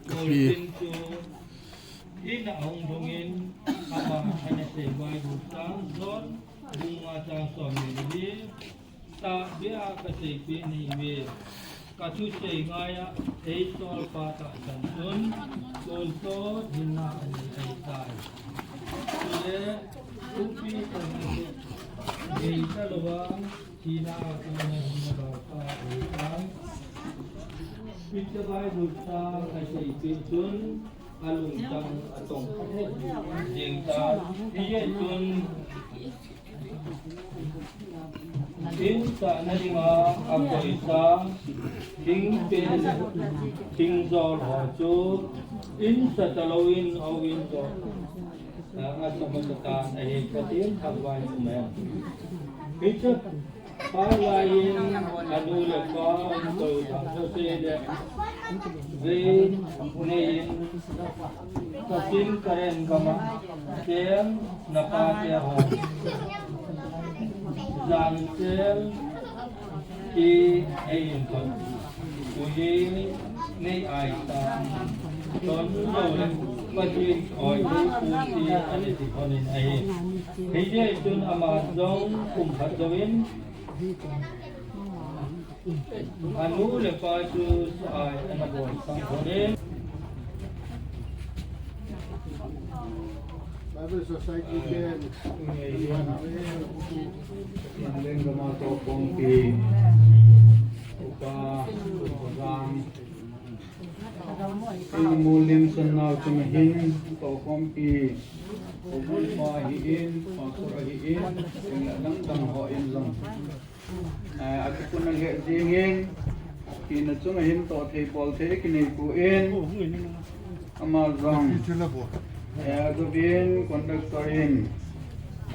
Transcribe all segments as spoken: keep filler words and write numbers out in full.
Kapi. Golden chu in a hung dungin ama ana sei Bible chang John bung nga chang som le li. Tahbeh a kaseipeh nahiuve, kathusei ngaiya eisolpa tahsan chun, tonsot hinna anei ahitai. Chule, thupi tah in, gei talouva, thina a kona hinna bauta ahitai. Hiche Bible chang kaseipeh chun, alungthim atong jeng tai. Hijeh chun, insahna dinga akoisa, thingpen, thingjol ho chu, insah talouvin, houin jol, a, asah masah tan ahi, Pathen thangvah in um hen. Hiche phat laiyin, anu le apa, koi thangvah sei le, vei, nei in, Kasim Karen gam a, sem, napa te ho. Jan sel, ki, ei in kon. Ui, nei ai ta. Ton lo le, Pathen oi, pu ti, ani ti konin ahi. Hijeh chun ama jong, kum khat jouvin. Anu le apa chu sa ai ana bol sang thon e. Bible Society ten. Lenggam a tohkhompi. Upa, Upa Jang. Ina mulim san nau chunga hin tohkhompi. Upa hi in, pastor hi in, ina dang dang ho in jong. Eh, akipuna lheh jengin, ina chunga hin toh thei bol thei kinei pon, ama jong, eh, ajouvin conductor in,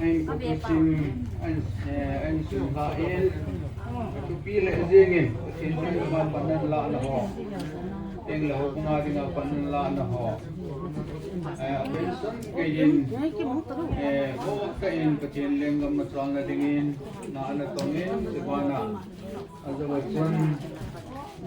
ahin kopi sim, ahin, eh, ahin sim lha in, akipuna lheh jengin, Pathen in ama panna la na ho, eng le ho kuma dinga panna la na ho. Eh, apension kei in, eh, ho ka in Pathen lenggam a chalna dingin, na ana tongin, sibana. Ajawai chun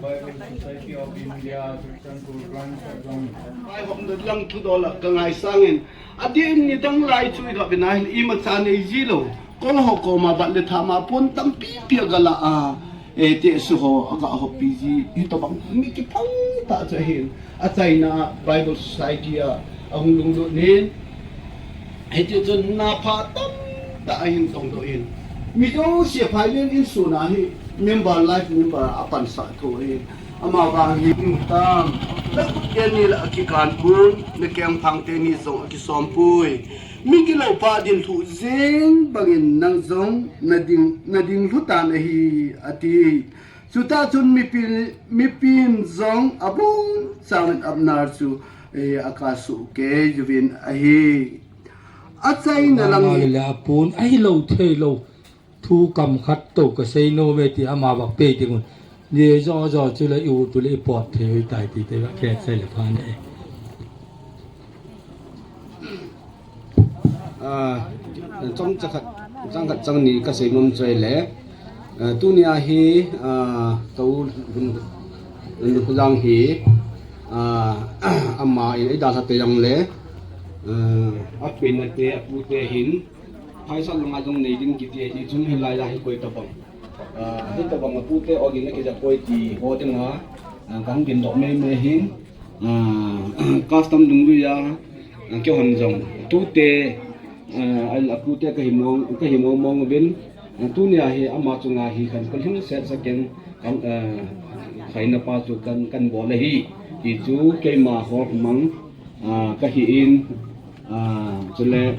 Bible Society of India, Section two branch a jong. Ai hom na lang thu dola ka ngaisangin. Adin nidang lai chu i dopina hin imacha nei ji lou. Kol ho koma bat le thama pon tampi pi a gala a. E te su ho a ga hopi ji. Hitobang mi kiphal tah chu ahin. Achaina Bible Society a, ahung lunglut in. Hiti chun na pha tamtah ahin tongdoh in. Mi jouse phailen insung a hi member, life member a pansah tho in. Amavang hi tam. Na khut teni la akikan pon, na kengphang teni jong akisom poi. Mi gilou pa ding lhu jeng bangin nang jong na ding, na ding lhu tan ahi, ati. Chutah chun mipi, mipin jong abon changin Abner chu, eh, akasuh kei uvin ahi. Achaina lang hi. Ama le apun, ahilou theilou. Thu kam khat toh kasei nom e ti ama vah pei ding un. Ni jo jo chu le i u tu le i pot thei u tai ti te vah kei sei le pha ne. Ah, chang cha khat, chang khat chang ni kasei nom chu ahile, ah, tunia hi, ah, ka u Lunjang hi, ah, ama in eidalha te jong le, ah, apenna te, apu te hin, phaisal langa jong nei ding kiti ahi, chun hilai a hi koi tabang. Ah, hitobang apu te ogin akija poi ti ho dinga, ah, kahung gin doh mei mei hin, ah, custom dungjui a, ah, kihon jong. Tute, ah, a, apu te kahi mong, kahi mong mong uvin, ah, tunia hi ama chunga hi kan kol hing set sa keng, kan, ah, khaina pa chu kan, kan bol ahi. Ti chu keima ho mang, ah, kahi in, ah, chule,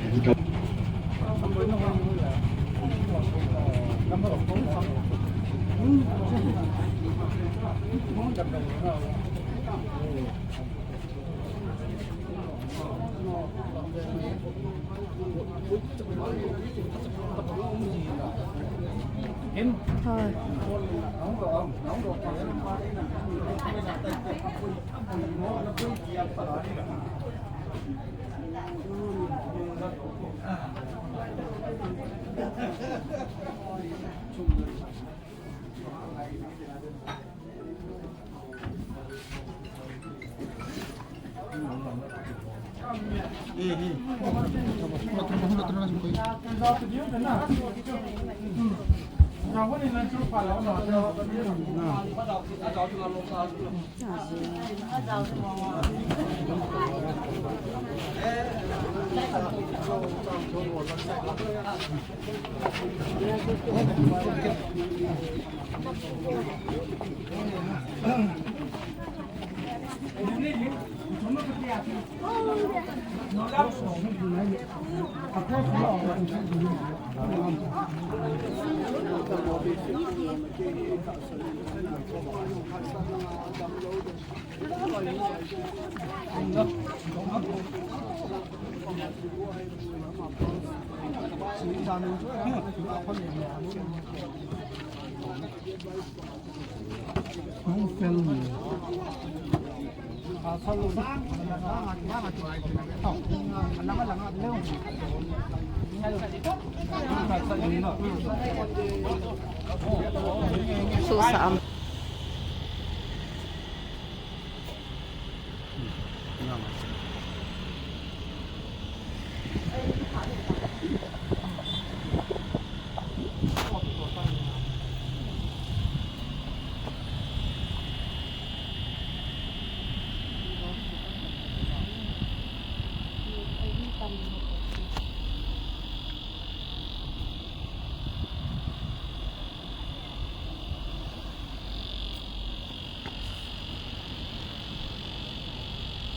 Susah am.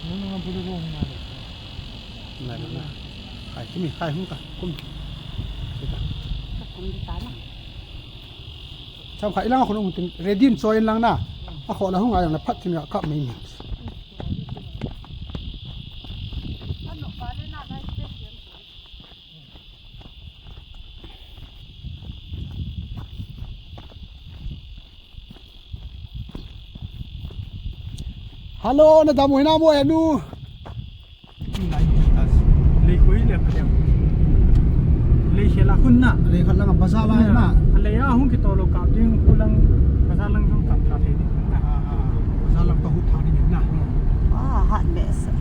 Nung nung pulu ko hung na. Na na. Hai, kumi, hai, hung ka, kumi. Kita. Ka kumi ta na. Cham khai lang, khun hung tin, ready in choi in lang na. A kho la hung a yang la phat tin ka kap mai mai. Hello, na dam u hina mo, eh, nu. Lei khui le pa deu. Lei khela khun na. Lei khat lang bazar lai na. A lei a hung kitol lo kap ding khu lang bazar lang jong kap kap thei ding na. Ah, ah, ah. Bazar lang pa hu tha ding na. Ah, hat behseh.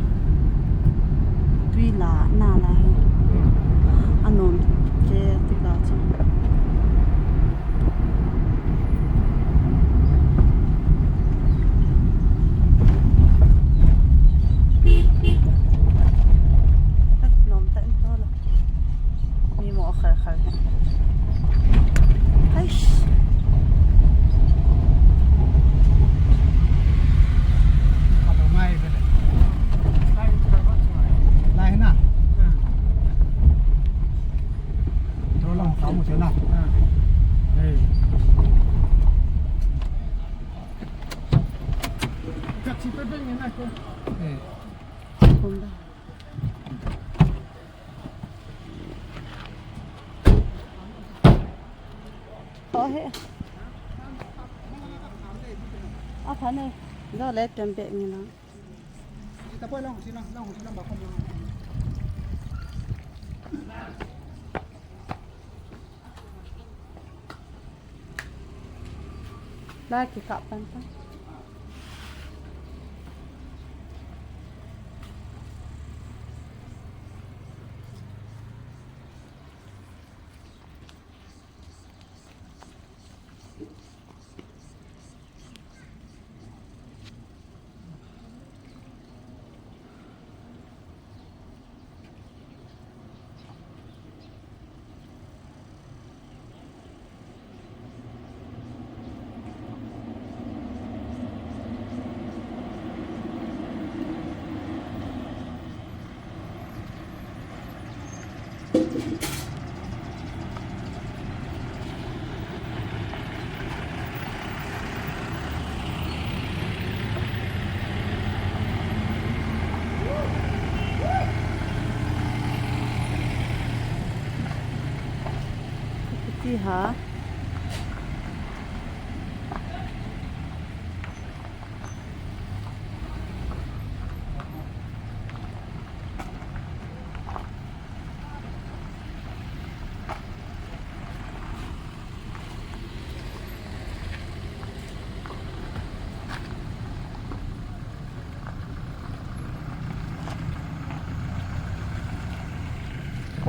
Tui la, na la hi. Hmm. Anom che tui la chu. Nom ta in to lo. Mi mo khar khar. Aish. Alo ngai bele. Lai na. Hmm. Tro lang kamu chena. Hmm. Hey. Kachi pe pe ngena ko. Hey. Honda. Oh, he. A phane. Do le tem pe ngena. La kikap pan pan. Ti ha.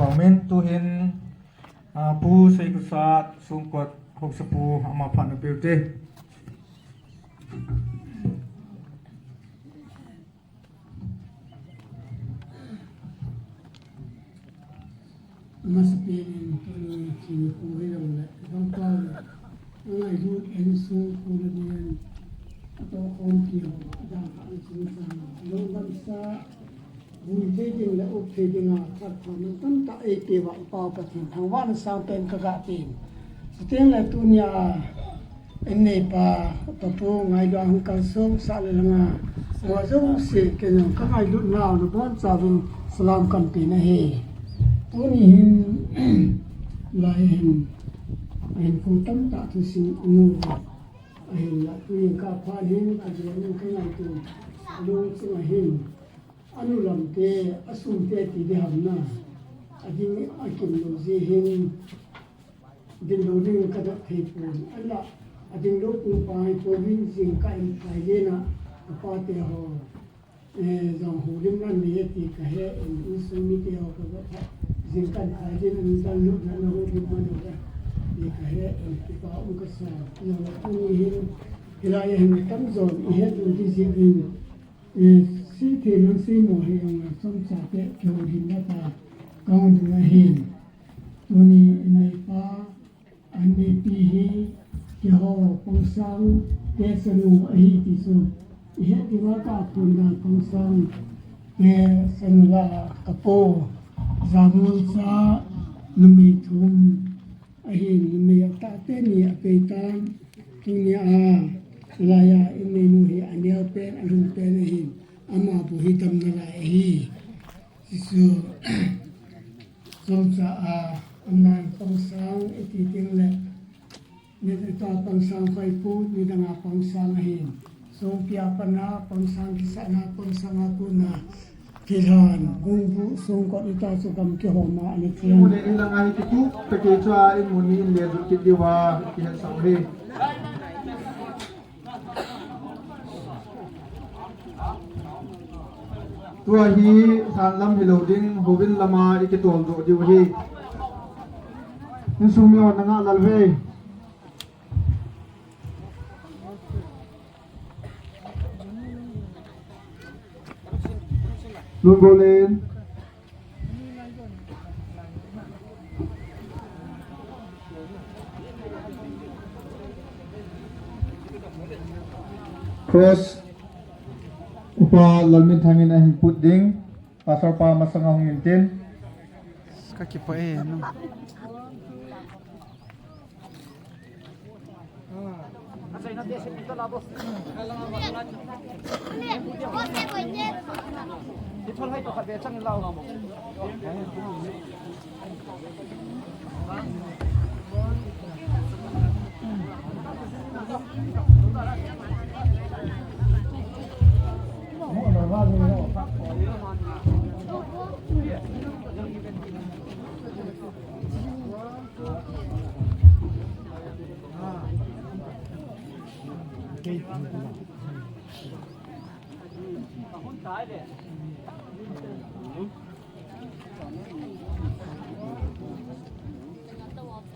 Amen. Tuhin, ah, Pu Seikosat, Songkot, Haosapu, ama phat na peu te. Amasapen in tuni thil hu hilou le, gangpau le, angailut insung hu le nin, atoh khompi ho, adang kha insung sang, lungdam sa, vui thei ding le up thei ding a, khat khat min tamtah eipeh uva, i Pa Pathen thangvahna sangpen kaga tin. Chuteng le tunia, Inneipa, Papu, ngailua hung kalsong sah le langa, amajouse kei jong kangailutnau nabonchauvin salam kahin pe nahi. Tuni hin, lai hin, ahin kou tamtah thusim imu uva. Ahinla, tuhin kaphat hin, ajonin kangaito, alung chunga hin, anu lamte, asumte ti ding ham na, ading akim lou jeh hin, Ding lou ding kadot thei pon. Ahinla, ading lou pung pa hi pon hin jingkah in phai jeng a, apa te ho, eh, jong houlimna nei e ti kahe in, insung mite ho kaga pha. Jingkah in phai jeng a, nidang lutna na houlim man uve ti kahe in, kipa um kasa. Nang tuni hin, hilai a hin tamjon ihet u ti jeh in, Eh, seithei lang seimo hih jongle chomcha te kihoulimna tah kahung ding ahi. Tuni inneipa, anneipi hi keiho Pangsang te chanu ahi ti chu ihet diu a kaphon dan Pangsang te chanu lah a kapu Jamnucha numei thum Ahin, numei atah teni apei tan, tunia, laiya, inneinu hi aneo pen, alhun pen ahin, ama bou hi damna lai ahi. Jesu, chomcha a, aman Pangsang, iti ding le, nidang a Pangsang khoipu, nidang a Pangsang ahin. Songpi a pat a Pangsang kisahna, Pangsang a kona thilhan, Gungbu, Songkot ita chu gam kihoma ana cheng. Imu ni in lang ahi kitup, pete chu a imu ni in le lut kit diu a, kihetsah u hi. Tua hi, lhan lam hilou ding, houin lam a ikitol doh diu ahi. Insung mi hon nangah lel uve. Lungbo len. Cross. Upa Lalminthang in ahin put ding. Pastor pa masanga hung intin. Ka kipah e, no.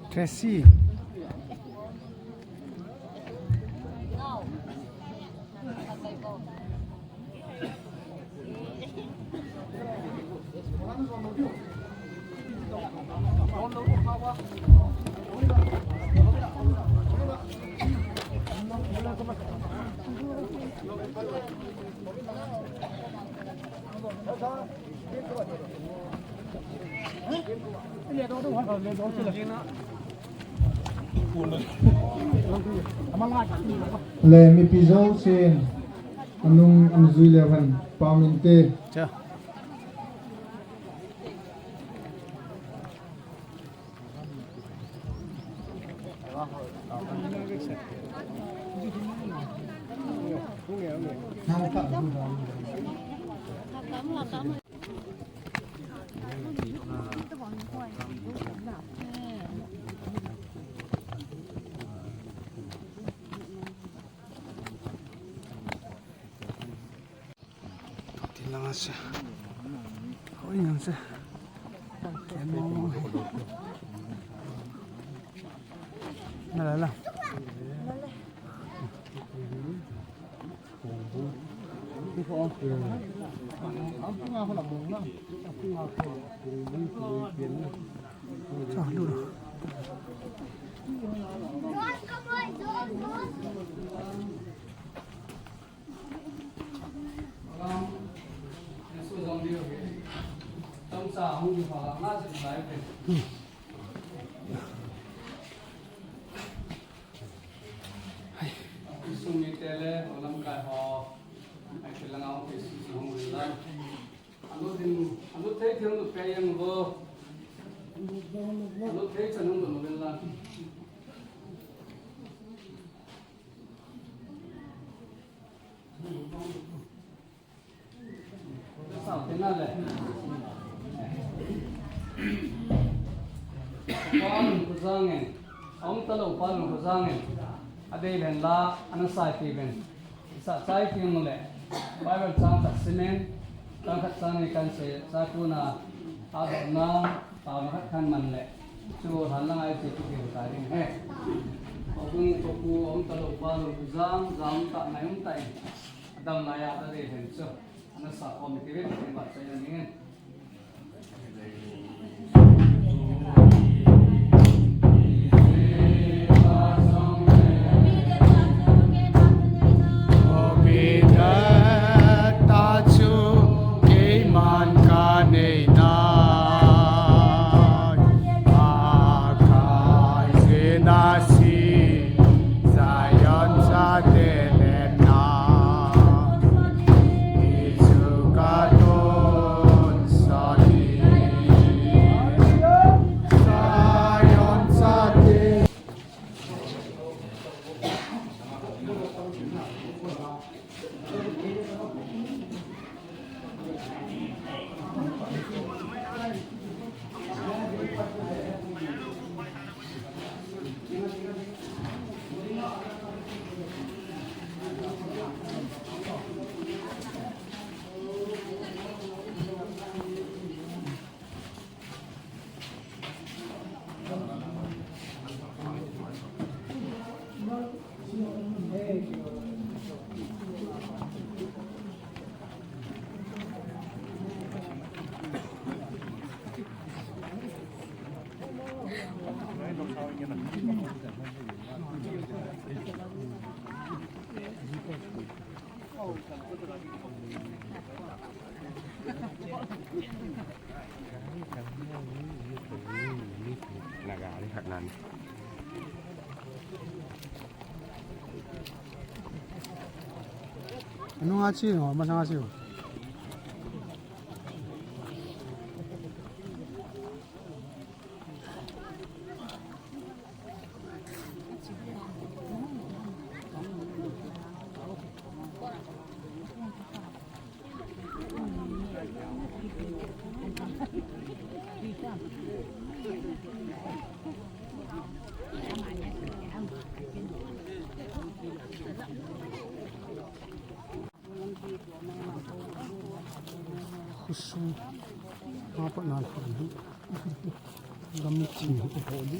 Tracy. Le mipi jousen anung anjui leu hen paminte. Cha. Ti langa se. Hoi ngan se. Na la la. Sa lu. Palun khojangin, aum talou palun khojangin, adei ven la, ana sai ti ven. Sa chai ti mule, Bible chang khat simen, chang khat chang ni kan se, sa kuna, adona, taona khat kan man le, chu han lang ai ti ti ta ding he. Ko kun ko ku, aum talou palun khojang, jam ta nai um ta in. Adam na ya ta de hen chu. Ana sa khom ti ve, ti va chai na ning. Anu nga chi no, ma nga chi. Khosung. Mapa na khosung. Gam ni ching ho ko di.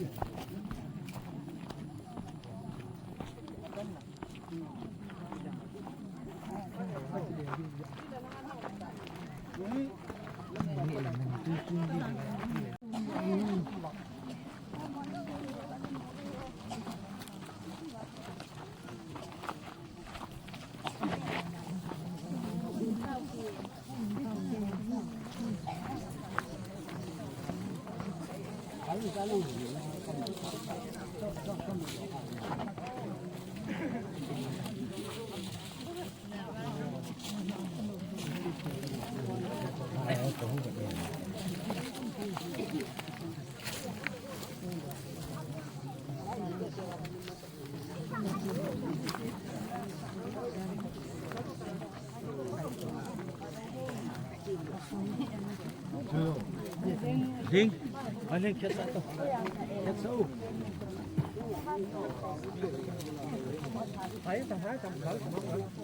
Ding. Aling, kiat sa to. Kiat sa u.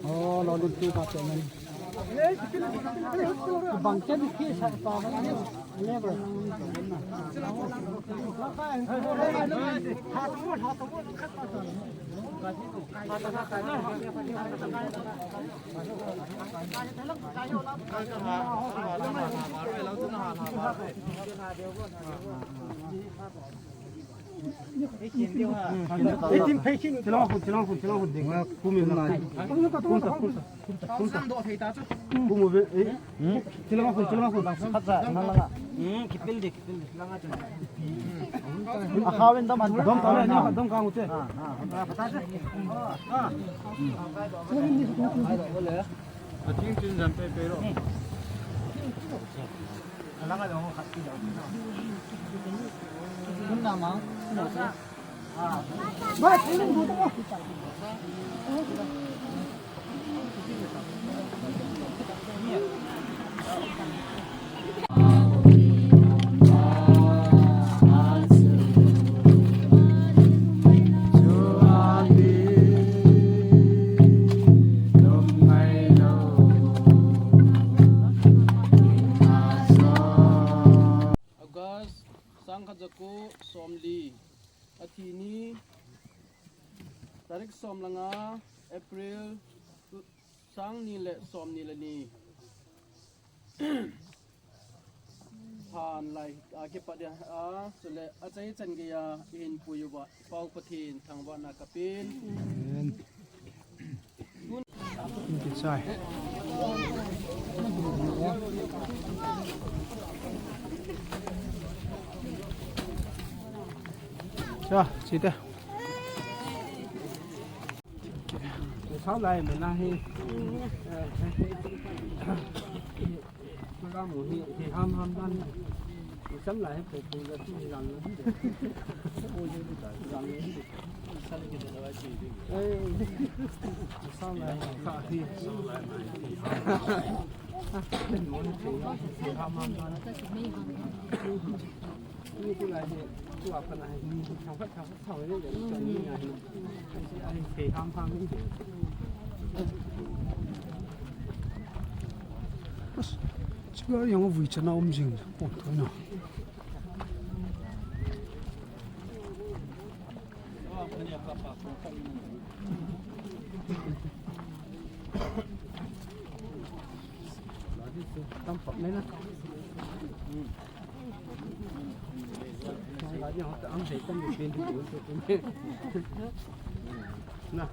Oh, lo ding tu pa pe ngan. August, sangkhat jako somli. Athi ni, tarik som le nga, April, sangni le somni le ni. Phan lai, a, kipat dia, a, chule, achai chan geiya, ihin pui uva, Pau Pathen, thangvahna kapin. Amen. Kichai. Cha, chite. Sao lai mana hi. Program hi, hi ham ham dan. Sam lai hi, pe pu la ti ran la. Jan la. Sam lai ka hi. Sam lai hi ham ham dan. Ni tu lai hi, tu apa na hi. Thang pat thang pat thang le le. Ni na hi. Ai, ai, ham ham ni. Bas, chigar yang vui chana um jing. Oh, tu na. Tam pap ne na. Na.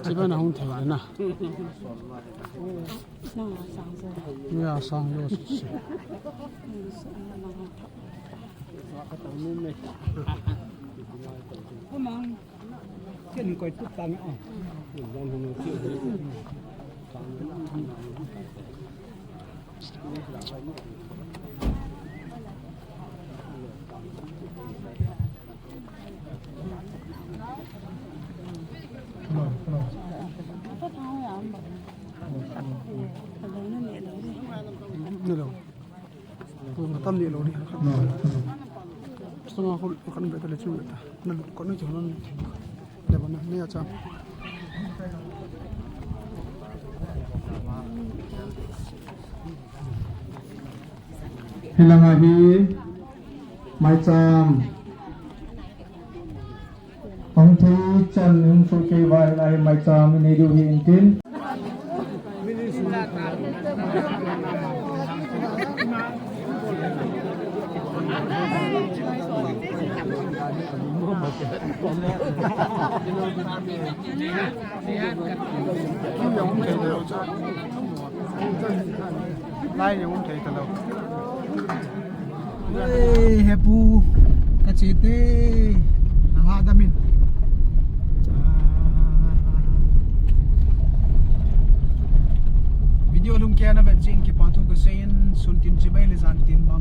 Chiba na hung thei na. Ya sang jo si. Come on. Ken koi tu tang a. Hello. Pu nga tam ni lo ni. Sanga khol kan be ta le chu ta. Na lu ko na chu nan. Le ba na ne ya cha. Hilanga hi maicham. Hung thei chan hung soh kei uva hilai maicham inei diu hi intin. Lai ni um thei talou. Oi, hepu, ka che te. Na la da min. Video lhung kei na vet jing kipa thu ka sei in, sun tin chibai le jan tin ma